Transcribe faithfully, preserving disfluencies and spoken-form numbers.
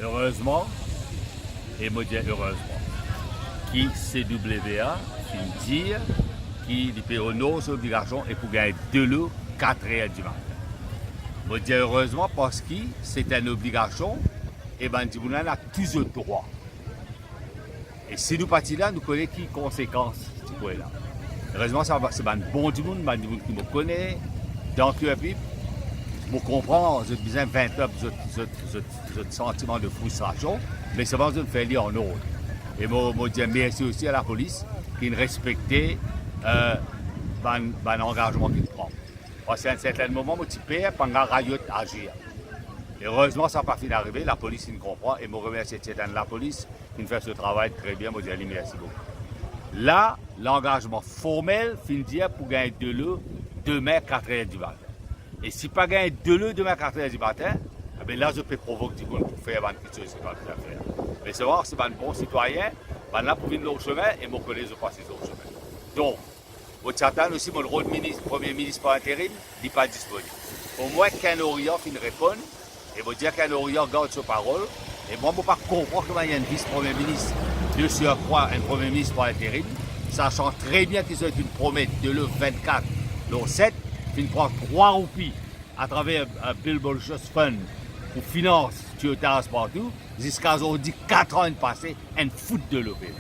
Erezman, e mo dir erezman, ki C W A finn dir ki li pe onor so obligasion e pou gagn delo kat er dimatin. Mo dir erezman parski se enn obligasion e bann dimoun la ena tou zot drwa. E si nou pa ti la, nou kone ki konsekans ti pou ena. Erezman, sa, se bann bon dimoun, bann dimoun ki mo kone, dan Q F I P, mo konpran, zot bizin vent up zot, zot, zot, zot santiman de fristrasion, me selman zot fer li an ord. E mo, mo dir mersi osi a lapolis ki finn respekte, eh, bann, bann angazman ki pran. Parski a enn sertin moman, mo ti per, pa'nn gagn riot azir. Erezman, sa pa finn arive, lapolis finn konpran, e mo remersie tir enn lapolis, finn fer so travay tre bien, mo dir li mersi boukou. La, langazman formel finn dir pou gagn delo demin kat er dimatin. E si pa gagn delo demin kat er dimatin, e be la, zot pe provok dimoun pou fer bann kiksoz ki pa bizin fer. Me selman, se bann bon sitwayin, bann la pou vinn lor sime, e mo kone zot pa size lor sime. Donk, mo ti atann osi, mo rod minis, Premie Minis par interim, li pa disponib. Omwin Ken Orian finn reponn, e mo dir Ken Orian gard so parol, e mwa, mo pa konpran kouma enn vis Premie Minis, de surcroît enn Premie Minis par interim, sasan tre bien ki zot finn promet delo vennkat lor set, finn pran trwa roupi atraver, eh, Bill Borchers Fund pou finans tiyotas partou, ziska zordi, kat an inn pase, enn fout delo pe